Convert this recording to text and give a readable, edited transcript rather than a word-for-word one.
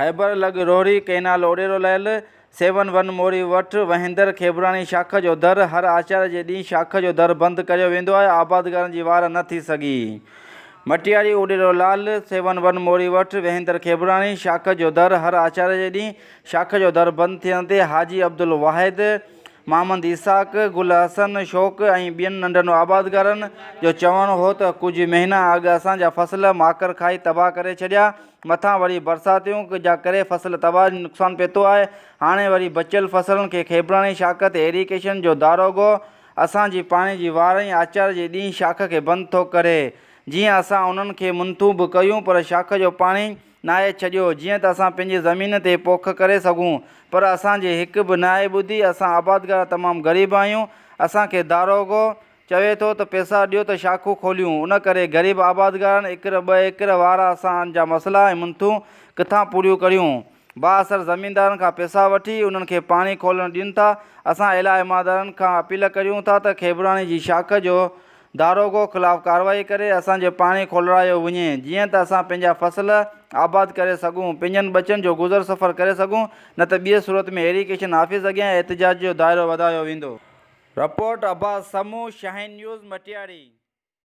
خيبر لڳ روهڙي ڪئنال اوڏيرو لعل، seven one موري وٽ وهندڙ کيبراڻي شاخ جو در هر آچار جي ڏينهن شاخ جو در بند ڪريو ويندو آهي، آبادگارن جي وار نه ٿي سگهي. مٽياري اوڏيرو لعل، سيون ون موري وٽ وهندڙ کيبراڻي شاخ جو در هر آچار جي ڏينهن شاخ جو در بند ٿيڻ تي حاجي عبدالواحد، محمد اسحاق، گل حسن شوق ۽ ٻين ننڍن آبادگارن جو چوڻ هو ته ڪجهه مهينا اڳ اسان جا فصل ماڪر کائي تباهه ڪري ڇڏيا، مٿان وري برساتيون جا ڪري فصل تباهه نقصان پهتو آهي، هاڻي وري بچيل فصلن کي کيبراڻي شاخ تي ايريگيشن جو داروغو اسان جي پاڻي جي وار ۽ آچار جي ڏينهن شاخ کي بند ٿو ڪري جيئن اسان انهن کي منٿون به ڪيون پر شاخ جو پاڻي ناهي ڇڏيو جيئن ته اسان پنهنجي زمين تي پوک ڪري سگهون پر اسان جي هڪ به ناهي ٻڌي اسان آبادگار تمام غريب آهيون اسان کي داروغو چوي ٿو ته پئسا ڏيو ته شاخون کوليون ان ڪري غريب آبادگارن ايڪڙ ٻه ايڪڙ وارا اسان جا مسئلا ۽ منٿون ڪٿان پوريون ڪريون بااثر زميندارن کان پئسا وٺي انهن کي پاڻي کولڻ ڏين ٿا اسان اعليٰ عمادارن کان اپيل ڪريون ٿا ته کيبراڻي جي شاخ جو داروغو خلاف ڪارروائي ڪري اسان جو پاڻي کولرايو وڃي جيئن ته اسان پنهنجا فصل آباد ڪري سگهون پنهنجن ٻچن جو گذر سفر ڪري سگهون نه ته ٻي صورت ۾ ايريگيشن آفيس اڳيان احتجاج جو دائرو وڌايو ويندو. Report, Abbas Samoon, Shaheen news, Matiari.